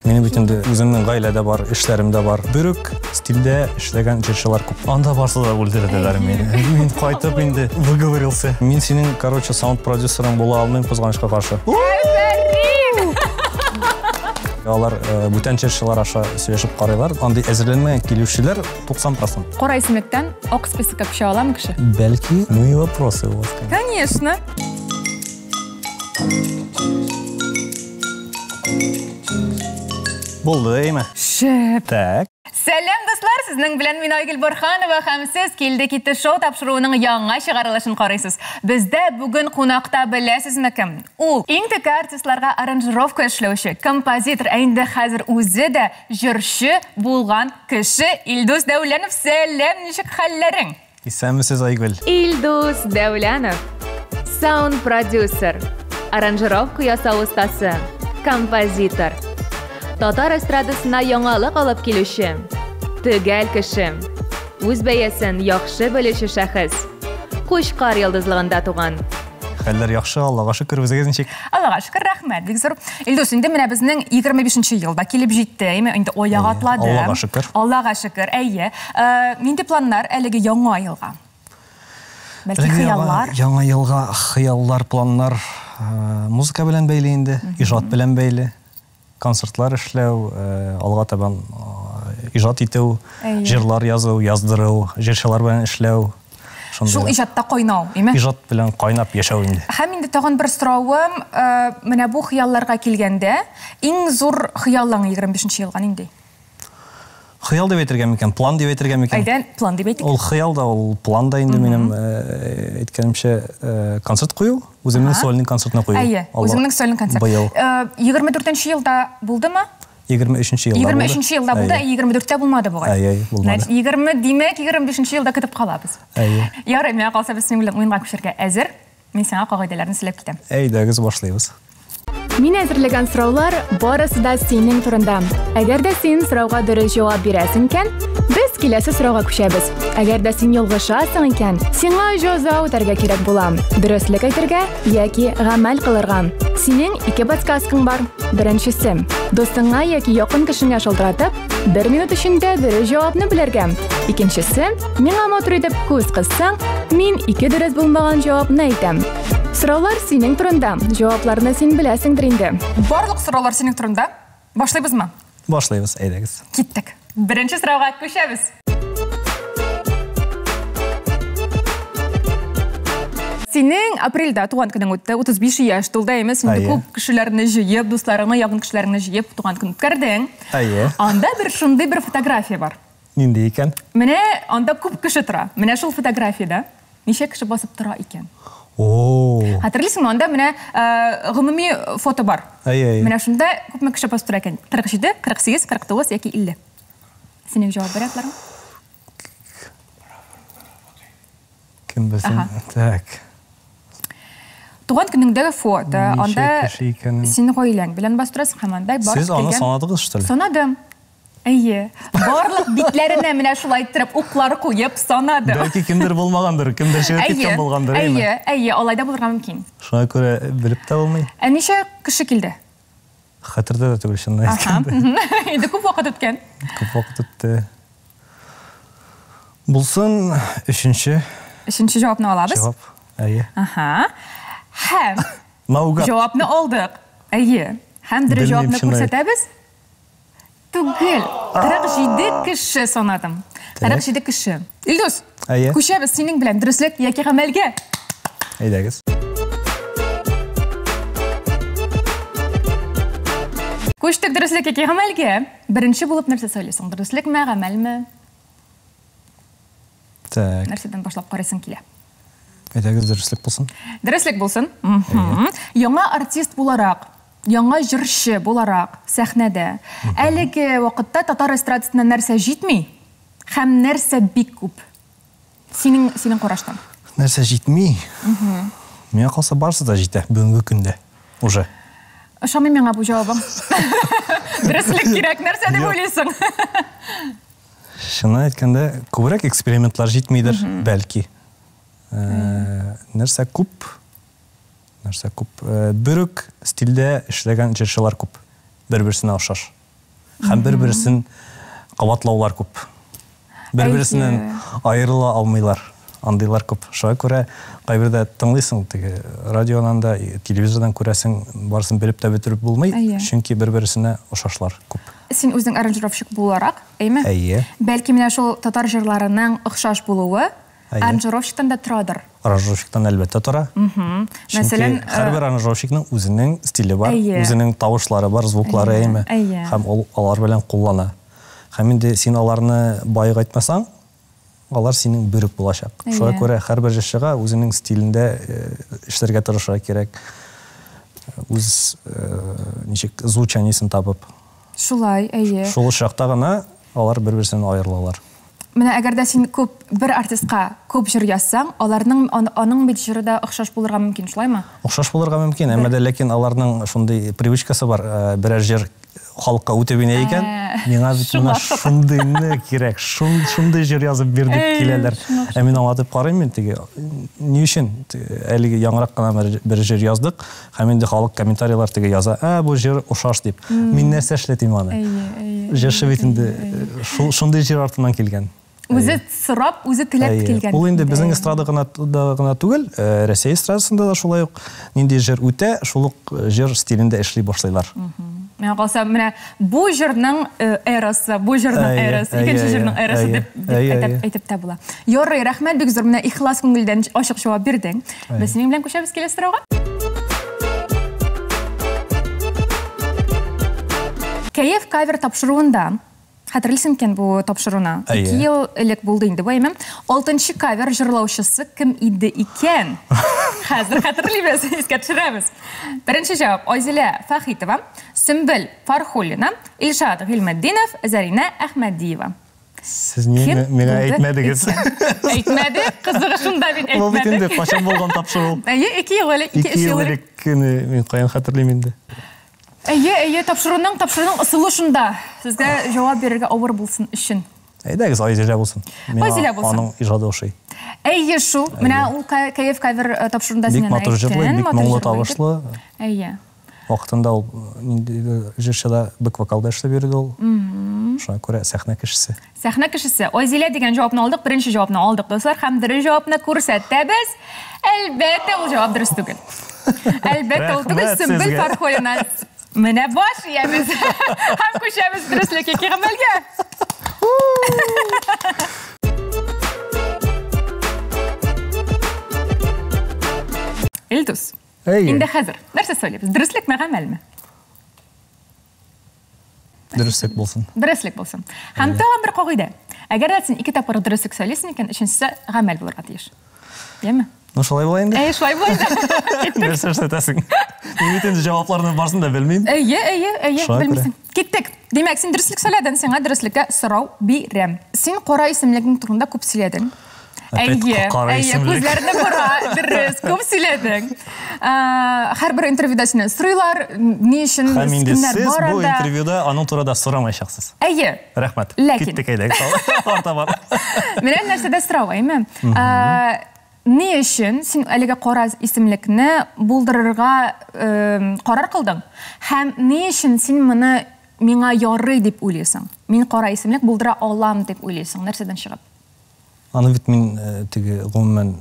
Минем бит инде үземнең гаилә дә бар, эшләрем дә бар. Бер үк стильдә эшләгән җырчылар күп. Анда барсы да үлдерделәр мине. Мин кайтып инде выговорился. Мин синең, короче, саунд-продюсерың була алмыйм, кызганычка каршы. Афәрин! Алар бүтән җырчылар аша сөйләшеп карыйлар. Андый әзерләнмәгән килүчеләр 90%. Кара исемлектән ак списокка күчә аламы кеше? Бәлки, ну и вопросы у вас, конечно. Булды, әйме? Шәп. Так. Сәлам, дуслар! Сезнең белән мин Айгөл Борханова һәм сез Килде китте шоу тапшыруының яңа чыгарылышын карыйсыз. Бездә бүген кунакта беләсезме кем? Ул иң текә артистларга аранжировка эшләүче, композитор, ә инде хәзер үзе дә җырчы булган кеше Илдус Дәүләнов. Сәлам, ничек хәлләрең? Исәнмесез, Айгөл. Илдус Дәүләнов, саунд-продюсер, аранжировка ясау остасы, композитор. Татар эстрадасына яңалык алып килүче, төгәл кеше, үз бәясен яхшы белүче шәхес. Кучкар йолдызлыгында туган. Хәлләр яхшы, Аллага шөкер, үзегез ничек? Аллага шөкер, рәхмәт, бик зур. Илдус, инде менә безнең 25 ел да килеп җитте, әйме, инде аяк атлады. Аллага шөкер. Аллага шөкер, әйе. Нинди планнар әлеге яңа елга? Бәлки хыяллар? Яңа елга хыяллар, планнар музыка белән бәйле инде, иҗат белән бәйле. Концертлар эшләү, алга табан иҗат итү, җырлар язу, яздыру, җырчылар белән эшләү. Шул иҗатта кайнау, име? Иҗат белән кайнап яшәү инде. Һәм инде тагын бер соравым, менә бу хыялларга килгәндә, иң зур хыялың 25 елга нинди? Хыял дип әйтергә микән, план дип әйтергә микән? Әйдә, план дип әйтик. Ул хыял да, ул план да инде минем, әйткәнемчә, концерт кую, үземнең сольный концертны кую. Әйе, үзеңнең сольный концерт. Быел. 24 елда булдымы? 23 елда булды. 23 елда булды, 24-тә булмады бугай. Әйе, булмады. 20, димәк, 25 елда көтеп калабыз. Әйе. Ярый, миңа калса без синең белән уенга күчәргә әзер. Мин сиңа кагыйдәләрне сөйләп китәм. Әйдәгез, башлыйбыз. Мин әзерләгән сораулар барысы да синең турында. Әгәр дә син сорауга дөрес җавап бирәсең икән, без киләсе сорауга күчәбез. Әгәр дә син ялгышасың икән, сиңа җәза үтәргә кирәк була. Дөреслек әйтергә яки гамәл кылырга. Синең ике подсказкаң бар. Беренчесе. Дустыңа яки якын кешеңә шалтыратып, бер минут эчендә дөрес җавапны белергә. Икенчесе. Миңа матур итеп күз кыссаң, мин ике дөрес булмаган җавапны әйтәм. Сораулар синең турында. Җавапларны син беләсеңдер инде. Барлык сораулар синең турында. Башлыйбызмы? Башлыйбыз, әйдәгез. Киттек. Беренче сорауга күчәбез. Синең апрельдә туган көнең үтте, 35 яшь тулды, әйме? Син күп кешеләрне җыеп, дусларыңны, якын кешеләреңне җыеп туган көн үткәрдең. Әйе. Анда бер шундый бер фотография бар. Нинди икән? Менә анда күп кеше тора. Менә шул фотографиядә ничә кеше басып тора икән? О! Хәтерлисеңме, анда менә гомуми фото бар. Әйе, әйе. Менә шунда күпме кеше басып тора икән? 47, 48, 49 яки 50. Синең җавап вариантларың? Кем белсен? Так. Туган көнеңдәге фото, анда син гаиләң белән басып торасың һәм анда барып Сез аны санадыгыз, что ли? Санадым. Әйе. Барлык битләренә менә шулай иттереп уклар куеп санадым. Бәлки кемдер булмагандыр, кемдер чыгып киткән булгандыр, әйеме? Әйе, әйе, алай да булырга мөмкин. Шуңа күрә белеп тә булмый. Ә ничә кеше килде? Хәтердә дә түгел, чынын әйткәндә. Инде күп вакыт үткән. Күп вакыт үтте. Булсын өченче. Өченче җавапны алабыз. Җавап. Әйе. Аһа. Һәм Наугад. Җавапны алдык. Әйе. Һәм дөрес җавапны күрсәтәбез. Түгел. 47 кеше санадым. 47 кеше. Илдус, Әйе. Күчәбез синең белән дөреслек яки гамәлгә. Әйдәгез. Күчтек дөреслек яки гамәлгә. Беренче булып нәрсә сайлыйсың? Дөреслекме, гамәлме? Так. Нәрсәдән башлап карыйсың килә? Әйдәгез, дөреслек булсын. Дөреслек булсын. Яңа артист буларак, яңа җырчы буларак сәхнәдә әлеге вакытта татар эстрадасына нәрсә җитми һәм нәрсә бик күп? Синең, синең караштан. Нәрсә җитми? Миңа калса барысы да җитә бүгенге көндә уже. Ошамый миңа бу җавабың. Дөреслек кирәк, нәрсә дип уйлыйсың? Чынын әйткәндә, күбрәк экспериментлар җитмидер, бәлки. Нәрсә күп? Нәрсә күп? Бер үк стильдә эшләгән җырчылар күп. Бер-берсенә охшаш. Һәм бер-берсен кабатлаулар күп. Бер-берсеннән аерыла алмыйлар. Андыйлар күп. Шуңа күрә кайбердә тыңлыйсың теге радионан да, телевизордан күрәсең, барысын белеп тә бетереп булмый, чөнки бер-берсенә ошашлар күп. Син үзең аранжировщик буларак, әйме? Әйе. Бәлки менә шул татар җырларының охшаш булуы аранжировщиктан да торадыр? Аранжировщиктан әлбәттә тора. Мәсәлән, һәрбер аранжировщикның үзенең стиле бар, үзенең тавышлары бар, звуклары, әйме? Һәм ул алар белән куллана. Һәм инде син аларны баегайтмасаң, алар синең бер үк булачак. Шуңа күрә һәрбер җырчыга үзенең стилендә эшләргә тырышырга кирәк. Үз ничек звучаниесен табып. Шулай, әйе. Шул очракта гына алар бер-берсеннән аерылалар. Менә әгәр дә син күп бер артистка күп җыр язсаң, аларның аның бит җыры да охшаш булырга мөмкин, шулаймы? Охшаш булырга мөмкин, әмма дә ләкин аларның шундый привычкасы бар, берәр җыр халыкка үтеп инә икән, миңа бит менә шундыйны кирәк, шундый җыр язып бир дип киләләр. Ә мин аңлатып карыйм мин теге, ни өчен әлеге яңарак кына бер җыр яздык, һәм инде халык комментарийлар теге яза, ә бу җыр ошаш дип. Мин нәрсә эшләтим аны? Җырчы бит инде шундый җыр артыннан килгән. Үзе сорап, үзе теләп килгән. Ул инде безнең эстрада гына да гына түгел, Рәсәй эстрадасында да шулай ук нинди җыр үтә, шул ук җыр стилендә эшли башлыйлар. Миңа калса, менә бу җырның эрасы, бу җырның эрасы, икенче җырның эрасы дип әйтеп тә була. Ярый, рәхмәт бик зур, менә ихлас күңелдән ачык җавап бирдең. Без синең белән күчәбез киләсе сорауга. Кәеф кавер тапшыруында Хәтерлисең микән бу тапшыруны? Әйе. 2 ел элек булды инде бу, әйме? Алтынчы кавер җырлаучысы кем иде икән? Хәзер хәтерлибез, искә төшерәбез. Беренче җавап Айзилә Фахитова, Сөмбел Фархуллина, Илшат Гыйльметдинов, Зәринә Әхмәдиева. Сез ни миңа әйтмәдегез? Әйтмәдек, кызыгы шунда бит әйтмәдек. Бу бит инде кайчан булган тапшыру? Әйе, 2 ел элек, 2 ел элек. Мин каян хәтерлим инде? Әйе, әйе, тапшыруның, тапшыруның ысулы шунда. Сезгә җавап бирергә авыр булсын өчен. Әйдәгез, Айзилә булсын. Миңа Айзилә булсын. Аның иҗады ошый. Әйе, шул. Менә ул Кәеф кавер э, тапшыруында синнән Бик матур җырлый, бик моңлы тавышлы. Әйе. Вакытында ул ниндидер җырчыда бэк вокалда эшләп йөрде ул. Шуңа күрә сәхнә кешесе. Сәхнә кешесе. Айзилә дигән җавапны алдык, беренче җавапны алдык, дуслар, һәм дөрес җавапны күрсәтәбез. Әлбәттә, ул җавап дөрес түгел. Әлбәттә, ул түгел, Сөмбел Фархуллина. Менә баш иябез. Һәм күчәбез дөреслек яки гамәлгә. Илдус. Инде хәзер нәрсә сөйлибез? Дөреслекме, гамәлме? Дөреслек булсын. Дөреслек булсын. Һәм тагын бер кагыйдә. Әгәр дә син ике тапкыр дөреслек сөйлисең икән, өченчесе гамәл булырга тиеш. Яме? Ну, шулай була инде. Әйе, шулай була инде. Нәрсә эшләтәсең? Мин бит инде җавапларны барысын да белмим. Әйе, әйе, әйе, белмисең. Киттек. Димәк, син дөреслек сөйләдең, сиңа дөреслеккә сорау бирәм. Син кара исемлегең турында күп сөйләдең. Әйе, әйе, күзләрне бора, дөрес, күп сөйләдең. Һәрбер интервьюда синнән сорыйлар, ни өчен Һәм инде сез бу интервьюда аның турында сорамаячаксыз. Әйе. Рәхмәт. Ләкин. Киттек әйдә, артабан. Менә нәрсәдә сорау, әйме? Ни өчен син әлеге кара исемлекне булдырырга карар кылдың? Һәм ни өчен син моны миңа ярый дип уйлыйсың? Мин кара исемлек булдыра алам дип уйлыйсың? Нәрсәдән чыгып? Аны бит мин э, теге гомумән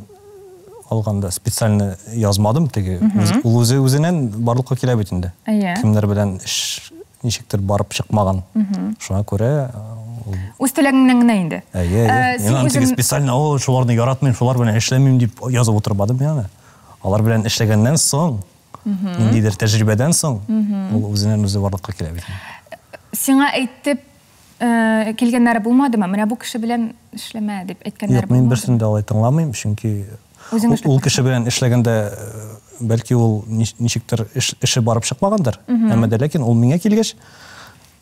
алганда специально язмадым теге. Ул үзе үзеннән барлыкка килә бит инде. Әйе. Кемнәр белән эш ничектер барып чыкмаган. Шуңа күрә э, ул Үз теләгеңнән генә инде. Әйе, әйе. Э, мин аны теге специально, о, шуларны яратмыйм, шулар белән эшләмим дип язып утырмадым мин аны. Алар белән эшләгәннән соң, ниндидер тәҗрибәдән соң, ул үзеннән үзе барлыкка килә бит. Сиңа әйтеп Э, килгәннәре булмадымы? Менә бу кеше белән эшләмә дип әйткәннәре Юк, мин берсен дә алай тыңламыйм, чөнки ул кеше белән эшләгәндә э, бәлки ул ничектер эше барып чыкмагандыр. Әмма дә ләкин ул миңа килгәч,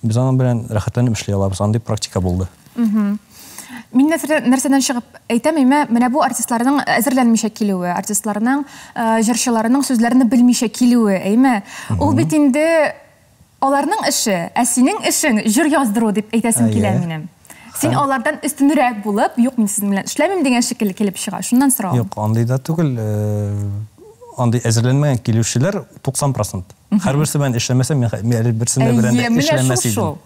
без аның белән рәхәтләнеп эшли алабыз. Андый практика булды. Мин нәрсәдән чыгып әйтәм, имә, менә бу артистларның әзерләнмичә килүе, артистларның, э, җырчыларының сүзләрне белмичә килүе, әйме? Ул бит инде Аларның эше, ә синең эшең җыр яздыру дип әйтәсем килә минем. Син алардан өстенрәк булып, юк, мин сезнең белән эшләмим дигән шикелле килеп чыга. Шуннан соравым. Юк, андый да түгел. Андый әзерләнмәгән килүчеләр 90 процент. Һәрберсе белән эшләмәсәм, мин әле берсендә белән дә эшләмәс идем.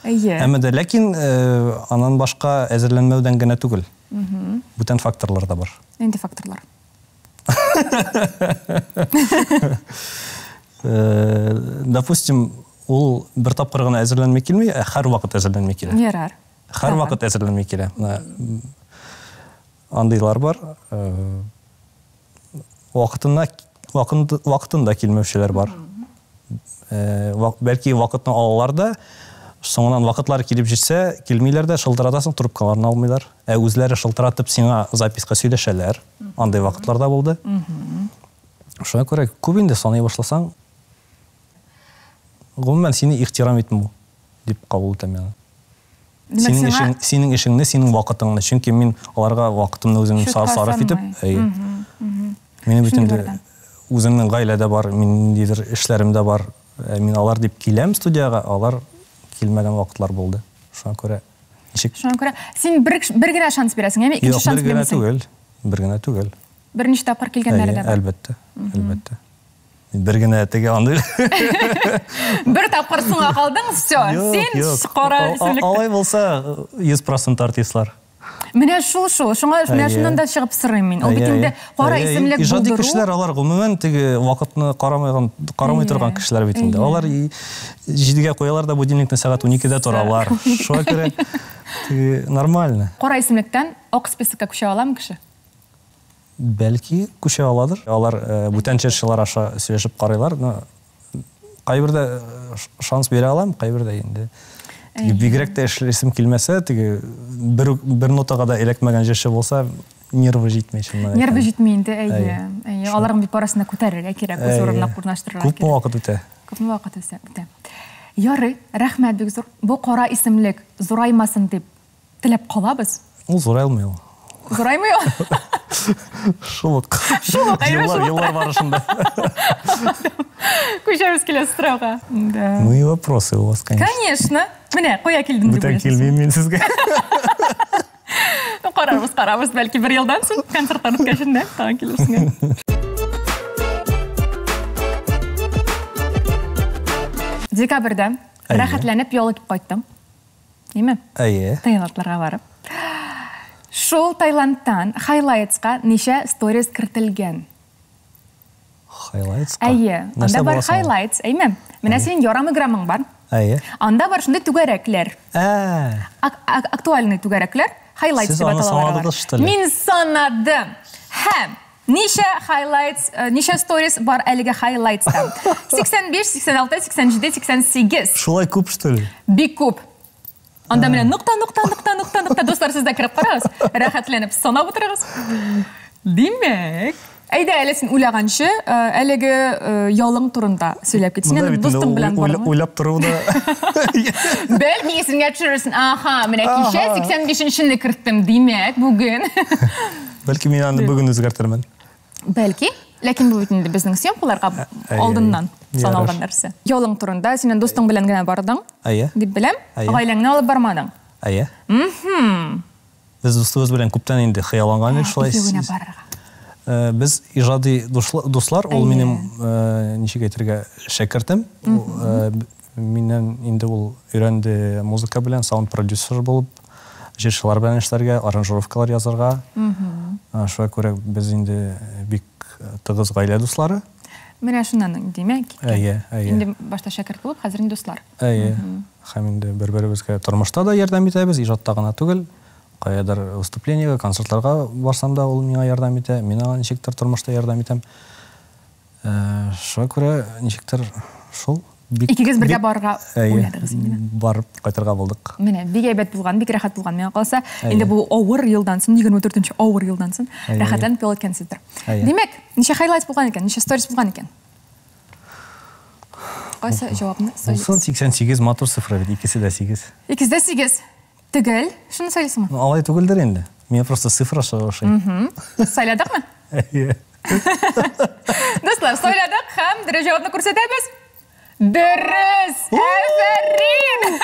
Әйе. Әмма дә ләкин аннан башка әзерләнмәүдән генә түгел. Бүтән факторлар да бар. Нинди факторлар? Допустим, ул бер тапкыр гына әзерләнми килми, ә һәрвакыт әзерләнми килә. Ярар. Һәрвакыт әзерләнми килә. Менә андыйлар бар. Вакытына вакытында килмәүчеләр бар. Бәлки вакытны алалар да, соңыннан вакытлары килеп җитсә, килмиләр дә, шылтыратасың, трубкаларын алмыйлар. Ә үзләре шылтыратып сиңа записка сөйләшәләр. Андый вакытлар да булды. Шуңа күрә күп инде саный башласаң, гомумән сине ихтирам итмәү дип кабул итәм мин аны. Димәк, Синең сиңа эшең, синең эшеңне, синең вакытыңны. Чөнки мин аларга вакытымны үземнең Счетка сарыф итеп, санмый. әйе. Минем бит инде Шундыйлардан. үземнең гаилә дә бар, мин ниндидер эшләрем дә бар. Ә мин алар дип киләм студиягә, алар килмәгән вакытлар булды. Шуңа күрә ничек Шуңа күрә син бер, бер генә шанс бирәсең, яме икенче Юк, шанс бер генә бирмисең. түгел. Бер генә түгел. Берничә тапкыр килгәннәре Әйе, дә бар. әлбәттә, әлбәттә. Бер генә теге андый. Бер тапкыр соңга калдың, все, син Юк, юк. кара Ал- ал- исемлектә. Алай булса, 100% артистлар. Менә шул шул, шуңа менә Әйе. шуннан да чыгып сорыйм мин. Ул бит Әйе, инде әйе. кара Әйе, исемлек Иҗади булдыру. кешеләр алар гомумән теге вакытны карамаган, карамый Әйе, торган кешеләр бит инде. әйе. Алар 7-гә куялар да будильникны сәгать 12-дә торалар. Шуңа күрә теге нормально. Кара исемлектән ак списокка күчә аламы кеше? Бәлки күчә аладыр. Алар бүтән җырчылар аша сөйләшеп карыйлар. Но кайбердә шанс бирә алам, кайбердә инде. Теге бигрәк тә эшлисем килмәсә, теге бер бер нотага да эләкмәгән җырчы булса, нервы җитми чынлап. Нервы әйткәндә. җитми инде, әйе. Әйе. Әйе, аларның бит барысын да күтәрергә кирәк, үз Әйе. урынына урнаштырырга Күпме кирәк. вакыт үтә? Күпме вакыт үтә? Үтә. Ярый, рәхмәт бик зур. Бу кара исемлек зураймасын дип теләп калабыз. Ул зураймый ул. Зураймый ул. Шул ук. Шул ук, әйе, Еллар, шул ук. еллар барышында. Күчәбез киләсе сорауга. Да. Ну и вопросы у вас, конечно. Конечно. Менә, кая килдең дип Бүтән уйлыйсың. килмим мин сезгә. Ну, карарбыз, карарбыз, бәлки бер елдан соң концертлар үткәч инде тагын килерсең. Декабрьдә Әйе. рәхәтләнеп ял итеп кайттым. Ниме? Әйе. Таиландларга барып. Шул Таиландтан хайлайтска ничә сторис кертелгән? Хайлайтска. Әйе, Нәрсә анда бар була соң ул? хайлайтс, әйме? Менә синең ярам граммың бар. Әйе. Анда бар шундый түгәрәкләр. Ә. Актуальный түгәрәкләр, хайлайтс Сез дип аны аталалар. алар. санадыгыз, что ли? Мин санадым. Һәм ничә хайлайтс, ничә сторис бар әлеге хайлайтста? 85, 86, 87, 88. Шулай күп, что ли? Бик күп. Анда менә нокта, нокта, нокта, нокта, нокта. Дуслар, сез дә кереп карагыз. Рәхәтләнеп санап утырыгыз. Димәк, әйдә әле син уйлаганчы, әлеге ялың турында сөйләп кит. Син Монда аны бит инде дустың белән бардыңмы? уйлап тору да. Бәлки исеңә төшерерсең. Аха, менә кичә Аха. 85-нчене керттем, димәк, бүген. Бәлки мин аны бүген үзгәртермен. Бәлки, ләкин бу бит инде безнең съемкаларга Әйе, алдыннан әйе. саналган Ярар. нәрсә. Ялың турында синең дустың белән генә бардың, Әйе. дип беләм. Әйе. Гаиләңне алып бармадың. Әйе. Без дустыбыз белән күптән инде хыялланган идек шулай. Икәү генә барырга. Без иҗади дуслар, ул Әйе. минем, ничек әйтергә, шәкертем. Ул, миннән инде ул өйрәнде музыка белән, саунд-продюсер булып, җырчылар белән эшләргә, аранжировкалар язарга. Шуңа күрә без инде бик тыгыз гаилә дуслары. Менә шуннан димәк, киткән. Әйе, әйе. Инде башта шәкерт булып, хәзер инде дуслар. Әйе. Һәм инде бер-беребезгә тормышта да ярдәм итәбез, иҗатта гына түгел. Каядыр выступлениегә, концертларга барсам да ул миңа ярдәм итә, мин аңа ничектер тормышта ярдәм итәм. Шуңа күрә ничектер шул бик Икегез бергә бик барырга Әйе, уйладыгыз инде. Барып кайтырга булдык. Менә бик әйбәт булган, бик рәхәт булган миңа калса. Әйе. Инде бу авыр елдан соң, 24 авыр елдан соң Әйе. рәхәтләнеп ял иткәнсездер. Әйе. Димәк, ничә хайлайт булган икән, ничә сторис булган икән? Кайсы җавапны Булсын сайлыйсыз? 88 матур цифра бит, икесе дә 8. Икесе дә 8. Төгәл, шуны сайлыйсыңмы? Ну, алай түгелдер инде. Миңа просто цифра ошый. Сайладыкмы? Әйе. Дуслар, сайладык һәм дөрес җавапны күрсәтәбез. Дөрес! Афәрин!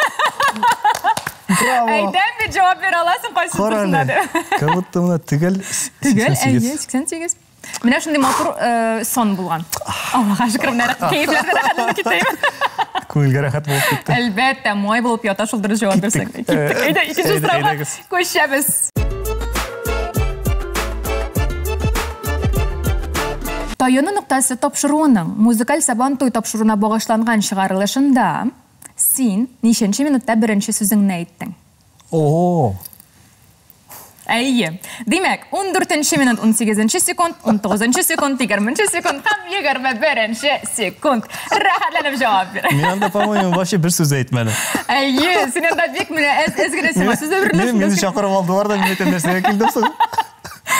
Браво! Әйтәм бит, җавап бирә аласың кайсы Кара турында әле. дип. Как будто менә төгәл Төгәл, әйе, 88. 88. Менә шундый матур сан булган. Аллага шөкер, менә кәефләрдә рәхәтләнеп китәм. Күңелгә рәхәт булып китте. Әлбәттә, май булып ята шул дөрес җавап бирсәң. Киттек. Әйдә, икенче сорауга күчәбез. Таяну ноктасы тапшыруының музыкаль сабан туй тапшыруына багышланган чыгарылышында син ничәнче минутта беренче сүзеңне әйттең? Ого! Әйе. Димәк, 14 минут 18 секунд, 19 секунд, 20 секунд һәм 21 секунд. Рәхәтләнеп җавап бир. Мин анда, по-моему, вообще бер сүз әйтмәдем. Әйе, син анда бик менә әз-әз генә сиңа сүз әверелә. Мине чакырып алдылар да, мин әйтәм, нәрсәгә килдем соң?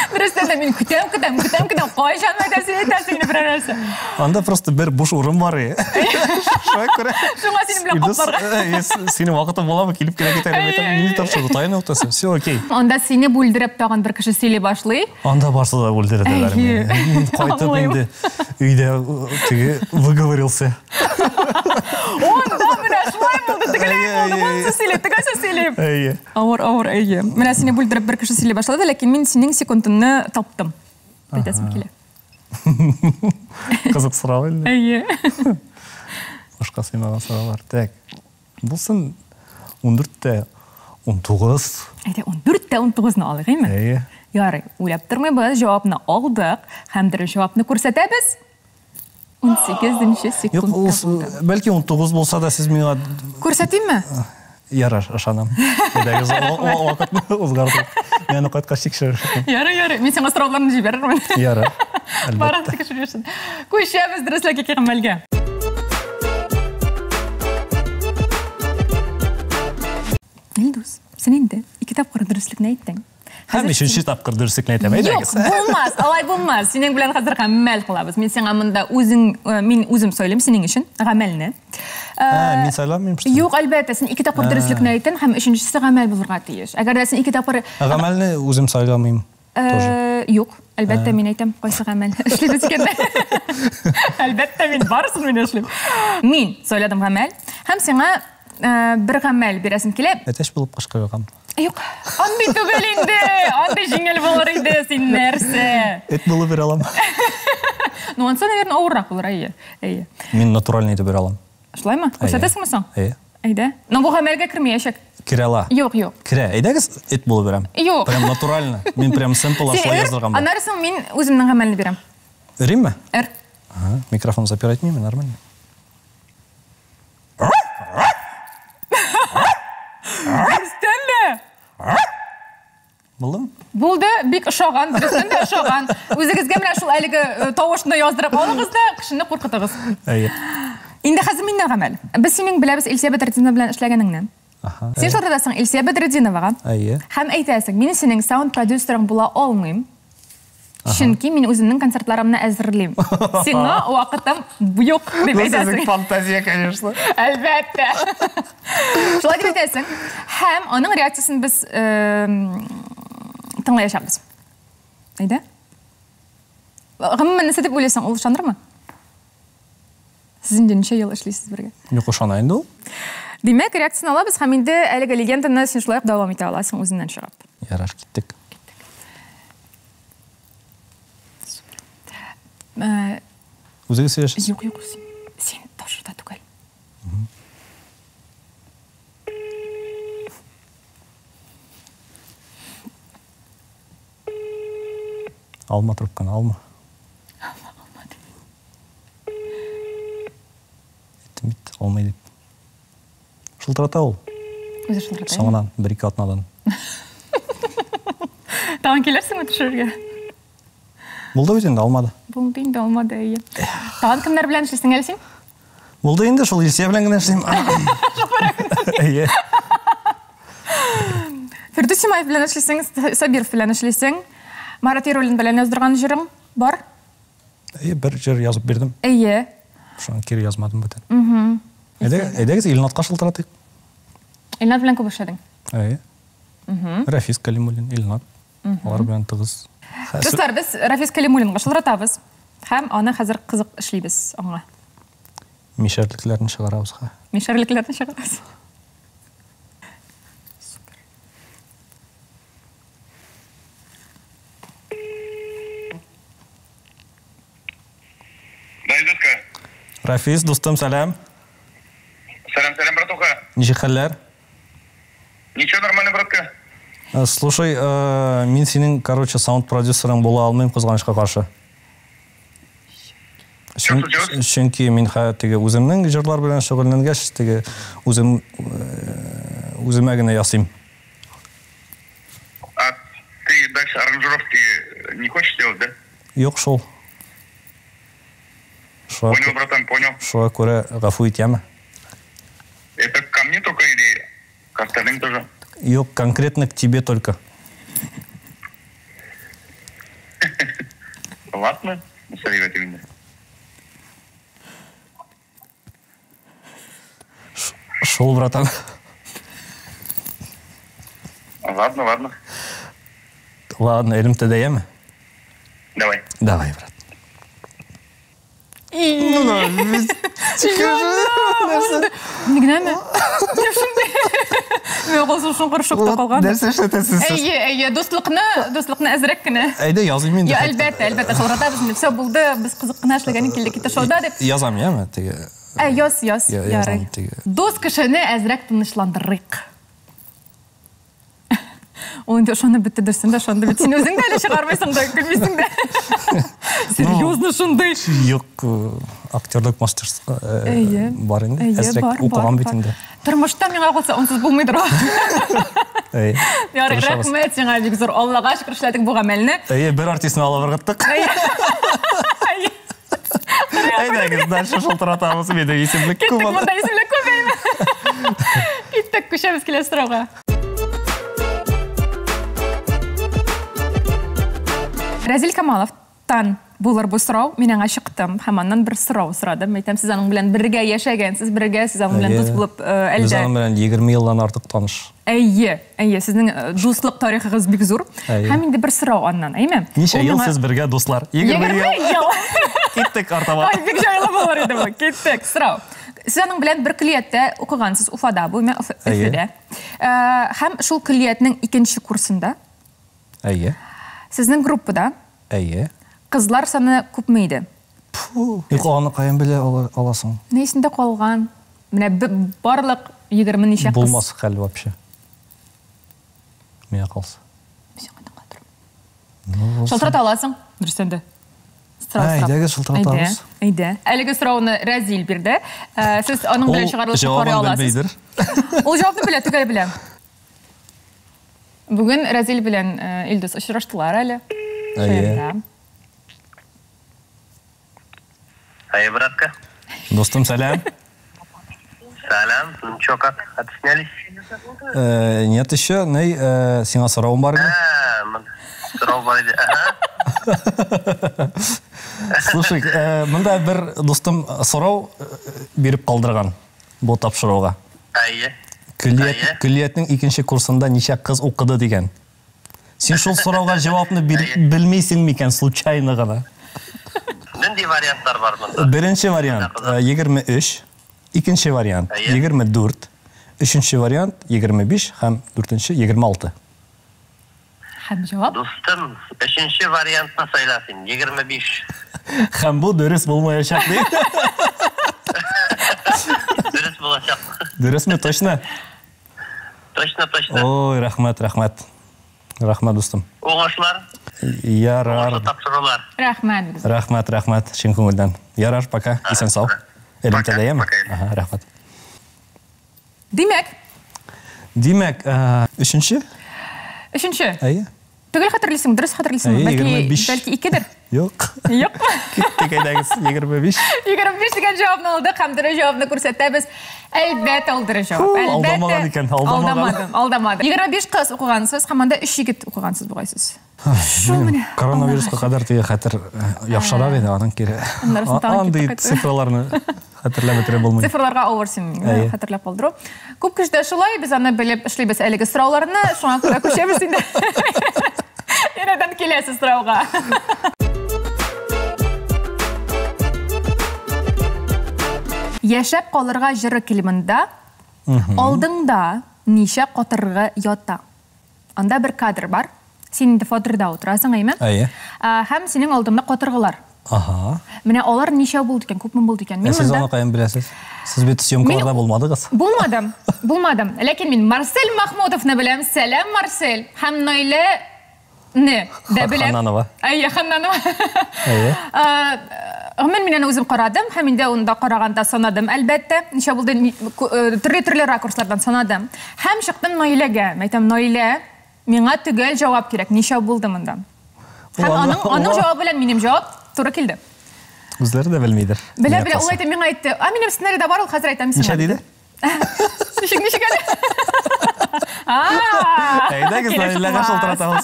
Дөрестән дә мин көтәм, көтәм, көтәм, көтәм. Кайчан әйтәсең, әйтәсең инде берәр нәрсә. Анда просто бер буш урын бар. Шуңа күрә. Шуңа синең белән капларга. Синең вакытың буламы, килеп кенә китәр. Мин тапшыру таяну ноктасы. Все окей. Анда сине бүлдереп тагын бер кеше сөйли башлый. Анда барсы да бүлдерделәр мине. Мин кайтып инде өйдә теге выговорился. Анда менә шулай булды, тегеләй булды, монысы сөйли, тегесе сөйли. Әйе. Авыр, авыр, әйе. Менә сине бүлдереп бер кеше сөйли башлады, ләкин мин синең секундыңны таптым. Әйтәсем килә. Кызык сорау инде. Әйе. Башка сыймаган сораулар. Так. Булсын 14-тә 19. Әйдә, 14-тә 19-ны алыйк, әйме? Әйе. Ярый, уйлап тормыйбыз, җавапны алдык һәм дөрес җавапны күрсәтәбез. 18 секундта. Юк, ул бәлки 19 булса да сез миңа Күрсәтимме? Ярар, ышанам. Әйдәгез, вакытны узгардык. Мин аны кайткач тикшерермен. Ярый, ярый. Мин сиңа сорауларны җибәрермен. Ярар. Барып тикшерерсең. Күчәбез дөреслек яки гамәлгә. Илдус, син инде ике тапкыр дөреслекне әйттең. Һәм өченче тапкыр дөреслекне әйтәм, әйдәгез. Юк, булмас, алай булмас. Синең белән хәзер гамәл кылабыз. Мин сиңа монда үзең, мин үзем сөйлим синең өчен гамәлне. Ә, мин сайламыйм, что? Юк, әлбәттә, син ике тапкыр дөреслекне әйттең һәм өченчесе гамәл булырга тиеш. Әгәр дә син ике тапкыр Гамәлне үзем сайламыйм. Тоже. Юк, әлбәттә, мин әйтәм, кайсы гамәл эшлибез икән. Әлбәттә, мин барысын мин эшлим. Мин сайладым гамәл һәм сиңа бер гамәл бирәсем килә. Әтәч булып кычкырган. Юк, андый түгел инде. Андый җиңел булыр иде, син нәрсә? Эт булып бирә алам. Ну, ансы, наверное, авыррак булыр, әйе. Әйе. Мин натуральный итеп бирә алам. Шулаймы? Күрсәтәсеңме соң? Әйе. Әйдә. Но бу гамәлгә кермәячәк. Керә ала. Юк, юк. Керә. Әйдәгез, эт булып бирәм. Юк. Прям натурально. Мин прям сэмпл шулай яздырган. Аннары соң мин үземнең гамәлне бирәм. Өримме? Өр. Ага, микрофон запирать итмиме, нормально. Дөрестән дә? Булдымы? Булды, бик ошаган, дөрестән дә ошаган. Үзегезгә менә шул әлеге тавышны яздырып алыгыз да, кешене куркытыгыз. Әйе. Инде хәзер миннән гамәл. Без синең беләбез Илсөя Бәдретдинова белән эшләгәнеңне. Аһа. Син шалтыратасың Илсөя Бәдретдиновага. Әйе. Һәм әйтәсең, мин синең саунд-продюсерың була алмыйм. Чөнки мин үземнең концертларымны әзерлим. Сиңа вакытым юк дип әйтәсең. Фантазия, конечно. Әлбәттә. Шулай дип әйтәсең. Һәм аның реакциясен без тыңлаячакбыз. Әйдә. Гомумән, нәрсә дип уйлыйсың, ул ышанырмы? Сез инде ничә ел эшлисез бергә? Юк, ышана инде ул. Димәк, реакцияне алабыз һәм инде әлеге легенданы син шулай ук дәвам итә аласың үзеннән чыгып. Ярар, киттек. Үзегез сөйләшәсез? Юк, юк, син тапшырда түгел. Алма трубканы, алма. Алма, алма. Әйттем бит, алмый дип. Шылтырата ул. Үзе шылтырата. Соңыннан, бер-ике атнадан. Тагын килерсеңме төшерергә? Булды бит инде, алмады. Булды инде, алмады, әйе. Тагын кемнәр белән эшлисең әле син? Булды инде, шул Илсөя белән генә эшлим. Әйе. Фирдүс Тимаев белән эшлисең, Сабиров белән эшлисең. Марат Яруллин белән яздырган җырың бар? Әйе, бер җыр язып бирдем. Әйе. Шуны кире язмадым бүтән. Әйдәгез, Илнатка шылтыратыйк. Илнат белән күп эшләдең? Әйе. Рафис Калимуллин, Илнат. Алар белән тыгыз. Дуслар, без Рафис Калимуллинга шылтыратабыз. Һәм аны хәзер кызык эшлибез аңа. Мишәрлекләрне чыгарабыз. Мишәрлекләрне чыгарабыз. Супер. Рафис, дустым, сәлам. Ничек хәлләр? Ничего, нормально, братка. Слушай, мин синең, короче, саунд-продюсерың була алмыйм, кызганычка каршы. Чөнки мин хәзер теге үземнең җырлар белән шөгыльләнгәч, теге үзем үземә генә ясыйм. А ты дальше аранжировки не хочешь делать, да? Юк шул. Понял, братан, понял. Шуңа күрә гафу ит, яме? Это ко мне только или к остальным тоже? Юк, конкретно к тебе только. Ладно, советуй меня. Шул, братан. Ладно, ладно. Ладно, элемтәдә, яме? Давай. Давай, брат. Ни генәме? Мин калсам шуңгыр шокта калган. Нәрсә эшләтәсез сез? Әйе, әйе, дуслыкны, дуслыкны әзрәк кенә. Әйдә, языйм инде. Я, әлбәттә, әлбәттә, шылтыратабыз инде. Все булды, без кызык кына эшләгән килдек китте шоуда дип. Язам, яме, теге. Ә, яз, яз, ярый. Дус кешене әзрәк тынычландырыйк. Ул инде ышанып бетте дөресен дә ышанды бит. Син үзең дә әле чыгармыйсың да, көлмисең дә. Серьезно шундый. Юк, актерлык мастерство бар инде. Әзрәк укыган бит инде. Тормышта миңа калса онсыз булмыйдыр ул. Ярый, рәхмәт сиңа бик зур. Аллага шөкер эшләдек бу гамәлне. Әйе, бер артистны алып ыргыттык. Әйдәгез, дальше шылтыратабыз. Минем исемлек күп. Киттек, монда исемлек күп әйме. Киттек, күчәбез киләсе сорауга. Рәзил Камаловтан булыр бу сорау. Мин аңа чыктым һәм аннан бер сорау сорадым. Әйтәм, сез аның белән бергә яшәгәнсез, бергә сез аның белән дус булып әлдә. Без аның белән 20 елдан артык таныш. Әйе, әйе, сезнең дуслык тарихыгыз бик зур. Һәм инде бер сорау аннан, әйме? Ничә ел сез бергә дуслар? 20 ел. Киттек артаба. Ай, бик җайлы булыр иде бу. Киттек. Сорау. Сез аның белән бер көллияттә укыгансыз, Уфада, бу мен Өфедә. Һәм шул көллиятнең икенче курсында. Әйе. Сезнең группада. Әйе. Кызлар саны күпме иде? Фу. Юк, аны каян белә аласың? Ни исендә калган? Менә барлык 20 ничә кыз. Булмас хәл вообще. Миңа калса. Син кайдан калдырып? Шалтырата аласың, дөрестән дә. Әйдәгез, шалтыратабыз. Әйдә. Әлеге сорауны Рәзил бирде. Сез аның белән чыгарылышны карый аласыз. Ул җавапны белә, төгәл белә. Бүген Рәзил белән Илдус очраштылар әле. Әйе. Әйе, братка. Дустым, сәлам. Сәлам. Ну чё, как, отснялись? Нет еще. Ней, сиңа соравым бар иде. Сорау бар иде. Ага. Слушай, монда бер дустым сорау биреп калдырган бу тапшыруга. Әйе. Көллиятнең икенче курсында ничә кыз укыды дигән. Син шул сорауга җавапны белмисең микән случайно гына? Нинди вариантлар бар монда? Беренче вариант 23, икенче вариант 24, өченче вариант 25 һәм дүртенче 26. Һәм җавап? Дустым, өченче вариантны сайла син, 25. Һәм бу дөрес булмаячак ди. Дөрес булачак. Дөресме, точно? Точно, точно. Ой, рәхмәт, рәхмәт. Рәхмәт, дустым. Уңышлар. Ярар. Уңышлы тапшырулар. Рәхмәт. Рәхмәт, рәхмәт, чын күңелдән. Ярар, пока. Исән сау. Элемтәдә яме? Ага, рәхмәт. Димәк. Димәк, өченче? Өченче. Әйе. Төгәл хәтерлисең, дөрес хәтерлисеңме? Бәлки, бәлки икедер? Юк. Юк. Киттек әйдәгез, 25. 25 дигән җавапны алдык һәм дөрес җавапны күрсәтәбез. Әлбәттә, ул дөрес җавап. Әлбәттә. Алдамаган икән, алдамаган. Алдамадым, алдамадым. 25 кыз укыгансыз һәм анда 3 егет укыгансыз бугай сез. Шул менә. Коронавируска кадәр теге хәтер яхшырак иде, аның кире. Андый цифраларны хәтерләп бетереп булмый. Цифрларга авыр син хәтерләп калдыру. Күп кешедә шулай, без аны белеп эшлибез әлеге сорауларны, шуңа күрә күчәбез инде. Янәдән киләсе сорауга. Яшәп калырга җыры клибында алдыңда ничә катыргы ята? Анда бер кадр бар. Син инде фатирда утырасың, әйме? Әйе. Һәм синең алдыңда катыргылар. Ага. Менә алар ничәү булды икән, күпме булды икән? Мин сез аны каян беләсез? Сез бит съемкаларда булмадыгыз. Булмадым, булмадым. Ләкин мин Марсель Махмутовны беләм. Сәлам, Марсель. Һәм Наилә не дә беләм. Ханнанова. Әйе, Ханнанова. Әйе. Гомумән, мин аны үзем карадым һәм инде унда караганда санадым, әлбәттә. Ничә булды, төрле-төрле ракурслардан санадым. Һәм чыктым Наиләгә. Әйтәм, Наилә, миңа төгәл җавап кирәк, ничә булды монда? Һәм аның, аның җавабы белән минем җавап туры килде. Үзләре дә белмидер. Белә, белә, ул әйтте, миңа әйтте. А минем сценарийда бар ул, хәзер әйтәм сиңа. Ничә диде? Ничек, ничек әле? Әйдәгез, Наиләгә шылтыратабыз.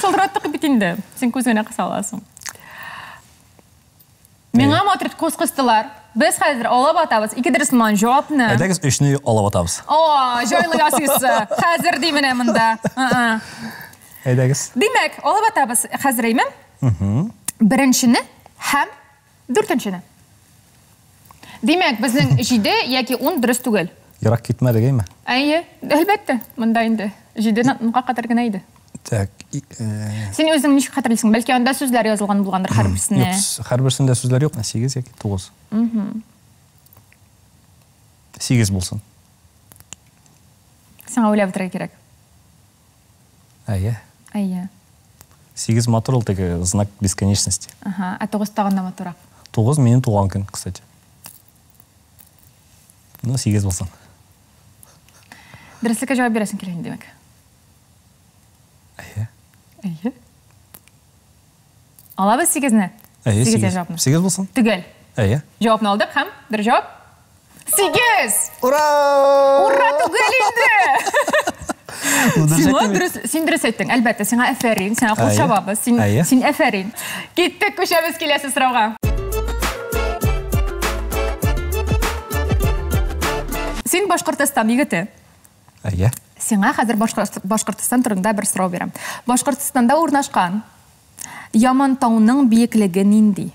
Шылтыраттык бит инде. Син күз генә кыса аласың. Миңа матур күз кыстылар. Без хәзер алып атабыз. Ике дөрес булган җавапны. Әйдәгез, өчне алып атабыз. О, җайлы ясыйсы. Хәзер ди менә монда. Әйдәгез. Димәк, алып атабыз хәзер, әйме? Беренчене һәм дүртенчене. Димәк, безнең 7 яки 10 дөрес түгел. Ерак китмәдек, әйме? Әйе, әлбәттә, монда инде 7-дән 10-га кадәр генә иде. Так. Син үзең ничек хәтерлисең? Бәлки анда сүзләр язылган булгандыр һәрберсенә. Юк, һәрберсендә сүзләр юк, 8 яки 9. 8 булсын. Сиңа уйлап бетерергә кирәк. Әйе. Әйе. 8 матур ул теге знак бесконечности. Ага, ә 9 тагын да матуррак. 9 минем туган көн, кстати. Ну, 8 булсын. Дөреслеккә җавап бирәсең килә инде, димәк. Әйе. Әйе. Алабыз 8-не. Әйе, 8 җавапны. 8 булсын. Төгәл. Әйе. Җавапны алдык һәм бер җавап. 8! Ура! Ура түгел инде! Сиңа дөрес, син дөрес әйттең. Әлбәттә, сиңа әфәрин, сиңа кул чабабыз. Син, син әфәрин. Киттек, күчәбез киләсе сорауга. Син Башкортостан егете. Әйе. Сиңа хәзер Башкортостан турында бер сорау бирәм. Башкортостанда урнашкан Ямантауның биеклеге нинди?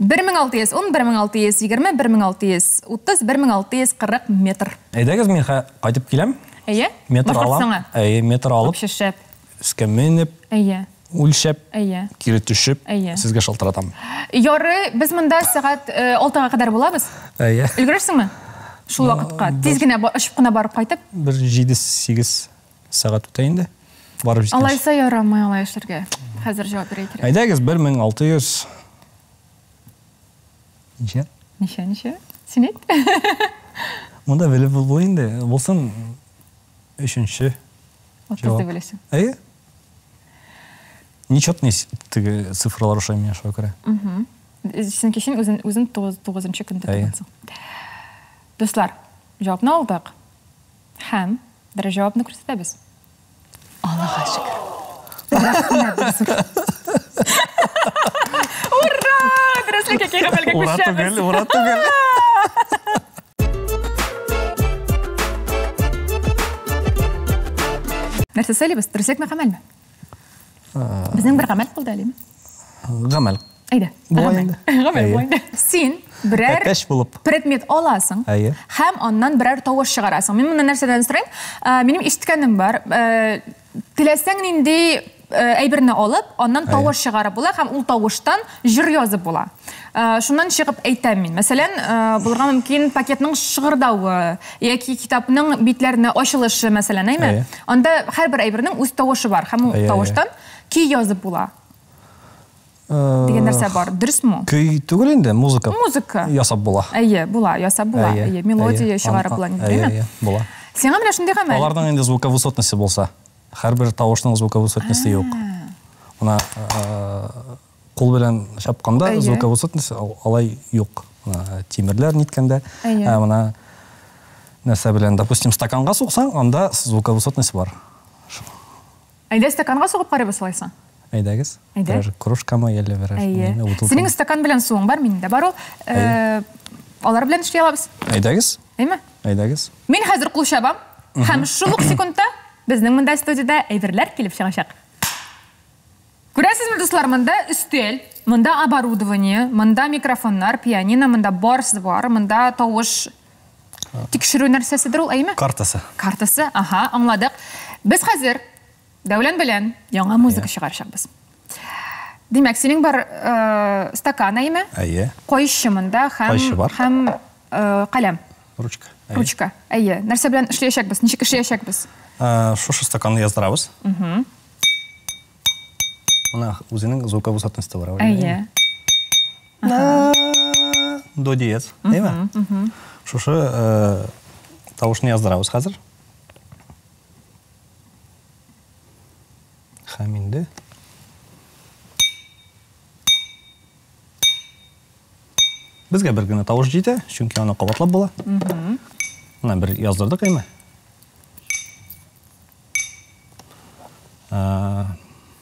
1610, 1620, 1630, 1640 метр. Әйдәгез, мин кайтып киләм. Әйе. Метр алам. Әйе, метр алып. Шәп. Өскә менеп. Әйе. Үлчәп. Әйе. Кире төшеп. Әйе. Сезгә шалтыратам. Ярый, без монда сәгать 6-га кадәр булабыз. Әйе. Өлгерерсеңме? Шул вакытка. Тиз генә очып кына барып кайтып. Бер 7-8 сәгать үтә инде. Барып җиткәнче. Алайса ярамый алай эшләргә. Хәзер җавап бирергә кирәк. Әйдәгез, 1600 Ничә? Ничә, ничә? Син әйт. Монда белеп булмый инде. Булсын өченче. 30 дип беләсең. Әйе. Нечетный теге цифралар ошый миңа шуңа күрә. Чөнки син үзен үзен 9 көндә тугансың. Дуслар, җавапны алдык. Һәм дөрес җавапны күрсәтәбез. Аллага шөкер. Рәхмәт, зур. Ура! Дөреслеккә гамәлгә Ура күчәбез. түгел, ура түгел. Нәрсә сөйлибез? Дөреслекме, гамәлме? Безнең бер гамәл калды әлеме? Гамәл. Әйдә. Була Гамәл. инде. Гамәл Әйе. була инде. Син берәр Әтәч булып. предмет аласың Әйе. һәм аннан берәр тавыш чыгарасың. Мин моннан нәрсәдән сорыйм? Минем ишеткәнем бар. Теләсәң нинди әйберне алып, аннан тавыш чыгарып була һәм ул тавыштан җыр язып була. Шуннан чыгып әйтәм мин. Мәсәлән, булырга мөмкин пакетның шыгырдавы яки китапның битләренә ачылышы, мәсәлән, әйме? Әйе. Анда һәрбер әйбернең үз тавышы бар һәм ул Әйе, әйе. тавыштан көй язып була. Дигән нәрсә бар. Дөресме ул? Көй түгел инде, музыка. Музыка. Ясап була. Әйе, була, ясап була. Әйе, мелодия чыгарып була, Әйе, әйеме? әйе, була. Сиңа менә шундый гамәл. Аларның инде звуковысотности булса. Һәрбер тавышның звуковысотности юк. Менә кул белән чапканда звуковысотности алай юк. Менә тимерләр ниткәндә, ә менә нәрсә белән, допустим, стаканга суксаң, анда звуковысотность бар. Әйдә стаканга сугып карыйбыз алайса. Әйдәгез. Әйдә. Берәр кружкамы әллә берәр Әйе. Синең стакан белән суың бар, минем дә бар ул. Алар белән эшли алабыз. Әйдәгез. Әйме? Әйдәгез. Мин хәзер кул чабам һәм шул ук секундта безнең монда студиядә әйберләр килеп чыгачак. Күрәсезме, дуслар, монда өстәл, монда оборудование, монда микрофоннар, пианино, монда барысы бар, монда тавыш тикшерү нәрсәседер ул, әйме? Картасы. Картасы, ага, аңладык. Без хәзер Дәүлән белән яңа музыка чыгарачакбыз. Димәк, синең бар стакан, әйеме? Әйе. Кайчы монда һәм Кайчы бар. Һәм каләм. Ручка. Әйе. Ручка. Әйе. Нәрсә белән эшләячәкбез? Ничек эшләячәкбез? Шушы стаканны яздырабыз. Менә үзенең звуковысотности бар. Әйе. До диез. Әйеме? Шушы тавышны яздырабыз хәзер. Һәм инде безгә бер генә тавыш җитә, чөнки аны кабатлап була. Менә бер яздырдык әйме.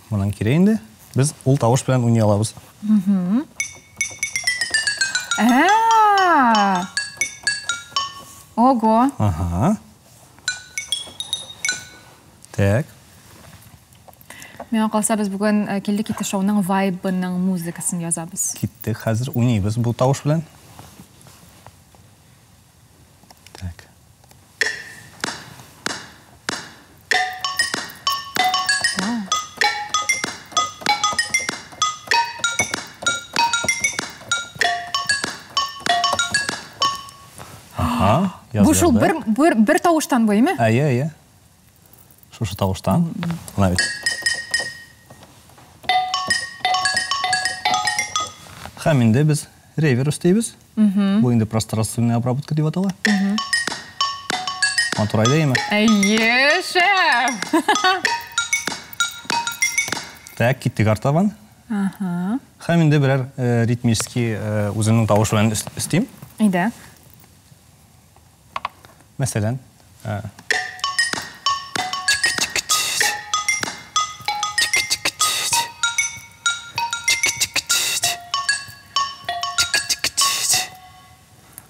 Моннан кире инде без ул тавыш белән уйный алабыз. Ого. Ага. Так. Миңа калса, без бүген Килде китте шоуның вайбының музыкасын язабыз. Киттек, хәзер уйныйбыз бу тавыш белән. Так. Ага, Бу шул бер тавыштан бу, әйме? Әйе, әйе. Шушы тавыштан. Менә бит. Һәм инде без ревер өстәйбез. Бу инде пространственная обработка дип атала. Матур әйдә, әйеме? Әйе, шәп! Так, киттек артабан. Һәм инде берәр ритмический үземнең тавыш белән өстим. Әйдә. Мәсәлән,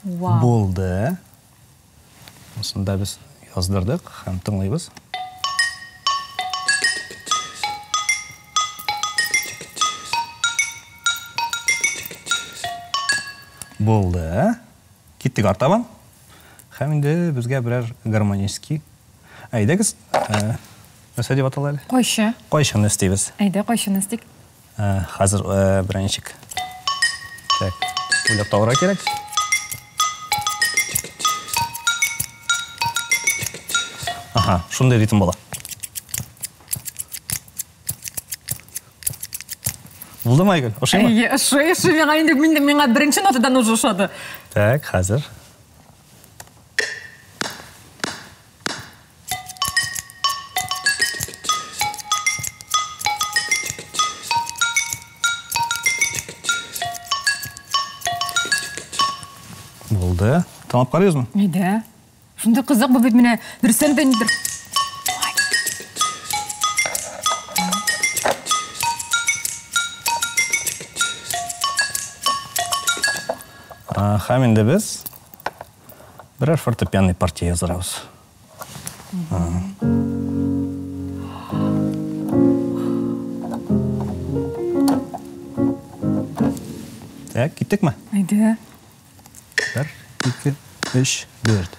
Вау. Булды. Монсын да без яздырдык һәм тыңлыйбыз. Булды. Киттек артабан. Һәм инде безгә берәр гармонический. Әйдәгез, нәрсә дип атала әле? Кайчы. Кайчыны өстибез. Әйдә, кайчыны өстик. Хәзер берәр ничек. Так, уйлап табарга кирәк. Аха, шундый ритм була. Булдымы, Айгөл? Ошыймы? Әйе, ошый, ошый. Миңа инде, миңа беренче нотадан уже ошады. Так, хәзер. Булды. Тыңлап карыйбызмы? Әйдә. Шундый кызык бу бит менә. Дөрестән дә нидер. Һәм инде без берәр фортепианный партия яздырабыз. Так, киттекме? Әйдә. 1, 2, 3, 4.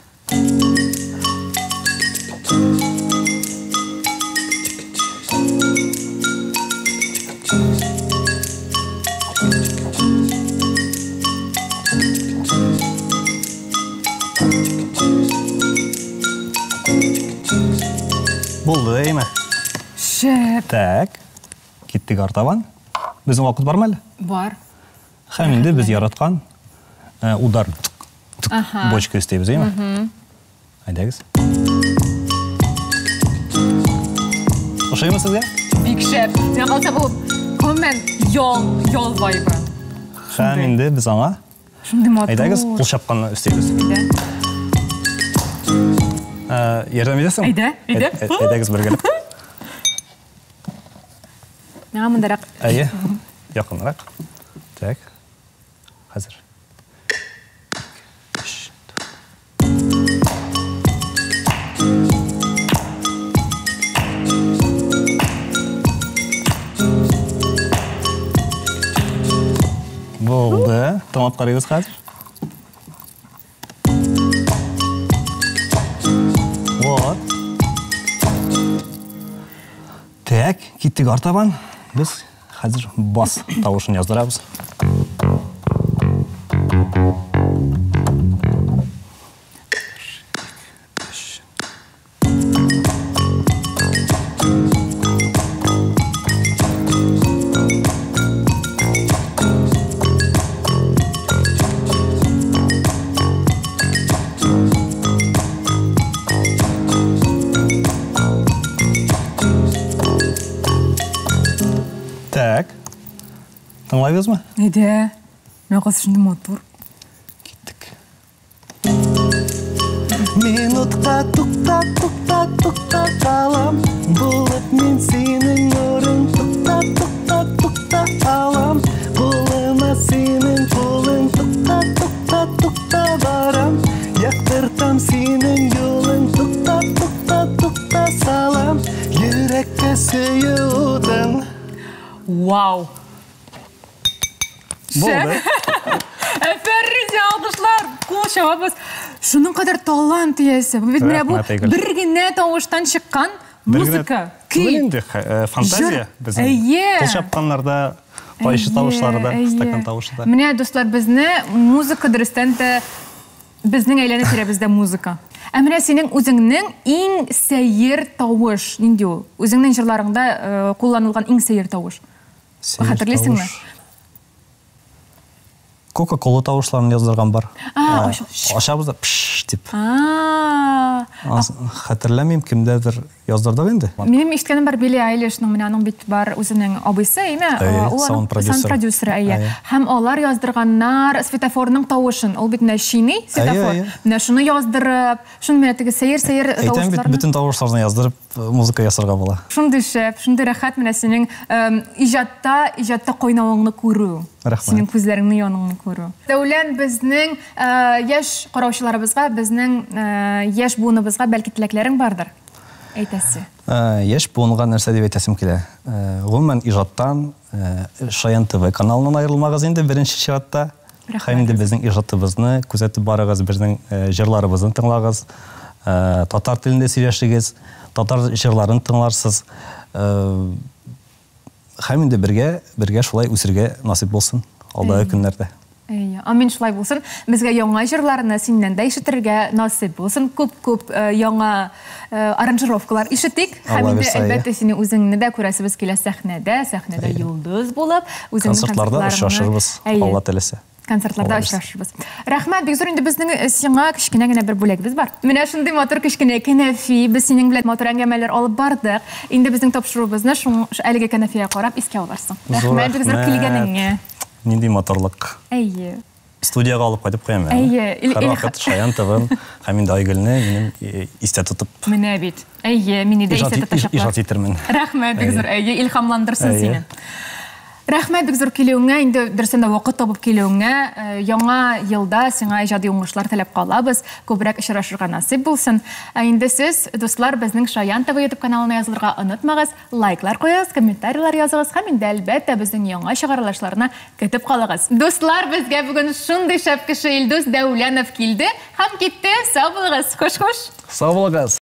Булды, әйме? Шәп. Так. Киттек артабан. Безнең вакыт бармы әле? Бар. Һәм инде без яраткан удар бочка өстәйбез, әйме? Әйдәгез. Ошыймы сезгә? Бик шәп. Миңа калса бу гомумән ял вайбы. Һәм инде без аңа Шундый матур. Әйдәгез, кул чапканны өстәйбез. Әйдә. Ярдәм итәсеңме? Әйдә, әйдә. Әйдәгез бергәләп. Миңа мондарак. Әйе, якынрак. Так. Хәзер. Өч, дүрт. Булды. Тыңлап карыйбыз хәзер. Вот. Так, киттек артабан. Без Хәзер бас тавышын яздырабыз. Так. Тыңлайбызмы? Әйдә. Менә кыз шундый матур. Киттек. Минутка тукта, тукта, тукта калам. Булып мин синең нурың. Тукта, тукта, тукта алам. Кулыма синең кулың. Тукта, тукта, тукта барам. Яктыртам синең юлың. Тукта, тукта, тукта салам. Йөрәккә сөю утын. Вау! Булды. Әфәрин, алкышлар! Кул чабабыз. Шуның кадәр талант иясе. Бу бит менә бу бер генә тавыштан чыккан музыка, көй. Инде э, фантазия безнең. Әйе. Кул чапканнарда, кайчы тавышлары да, стакан тавышы да. Менә, дуслар, безне музыка дөрестән дә безнең әйләнә тирәбездә музыка. Ә менә синең үзеңнең иң сәер тавыш нинди ул? Үзеңнең җырларыңда э, кулланылган иң сәер тавыш. Хәтерлисеңме? Кока-кола тавышларын яздырган бар. Ачабыз да пш дип. Хәтерләмим, кемдәдер яздырдык инде. Минем ишеткәнем бар Билли Айлишның, менә аның бит бар үзенең абыйсы, әйме? Ул саунд-продюсер, әйе. Һәм алар яздырганнар светофорның тавышын. Ул бит менә чиный светофор. Менә шуны яздырып, шуны менә теге сәер-сәер тавышларны. Әйтәм бит, бөтен тавышларны яздырып музыка ясарга була. Шундый шәп, шундый рәхәт менә синең иҗатта, иҗатта кайнавыңны күрү. Рәхмәт. Синең күзләреңне януыңны күрү. Дәүлән безнең яшь караучыларыбызга, безнең яшь буыныбызга бәлки теләкләрең бардыр? Әйтәсе. Яшь буынга нәрсә дип әйтәсем килә? Гомумән, иҗаттан, Шаян ТВ каналыннан аерылмагыз инде беренче чиратта. Һәм инде безнең иҗатыбызны күзәтеп барыгыз, безнең җырларыбызны тыңлагыз, татар телендә сөйләшегез, татар җырларын тыңларсыз. Һәм инде бергә, бергә шулай үсергә насыйп булсын алдагы көннәрдә. Әйе, амин шулай булсын. Безгә яңа җырларны синнән дә ишетергә насыйп булсын. Күп-күп яңа аранжировкалар ишетик. Һәм инде, әлбәттә, сине үзеңне дә күрәсебез килә сәхнәдә, сәхнәдә йолдыз булып, үзеңнең концертларда очрашырбыз, Алла теләсә. Концертларда очрашырбыз. Рәхмәт, бик зур инде безнең э, сиңа кечкенә генә бер бүләгебез бар. Менә шундый матур кечкенә кәнәфи, без синең белән матур әңгәмәләр алып бардык. Инде безнең тапшыруыбызны шул әлеге кәнәфигә карап искә алырсың. Рәхмәт, бик зур килгәнеңә. Нинди матурлык. Әйе. Студиягә алып кайтып куям әле. Әйе. Һәрвакыт Шаян ТВ-н һәм инде Айгөлне минем э, истә тотып. Менә бит. Әйе, мине дә истә тотачаклар. Иҗат итермен. Рәхмәт бик зур. Әйе, илһамландырсын сине. Рәхмәт бик зур килүеңә, инде дөрестән дә вакыт табып килүеңә. Э, яңа елда сиңа иҗади уңышлар теләп калабыз. Күбрәк очрашырга насыйп булсын. Ә инде сез, дуслар, безнең Шаян ТВ YouTube каналына язылырга онытмагыз. Лайклар куегыз, комментарийлар языгыз һәм инде әлбәттә безнең яңа чыгарылышларны көтеп калыгыз. Дуслар, безгә бүген шундый шәп кеше Илдус Дәүләнов килде һәм китте. Сау булыгыз. Хуш-хуш. Сау булыгыз.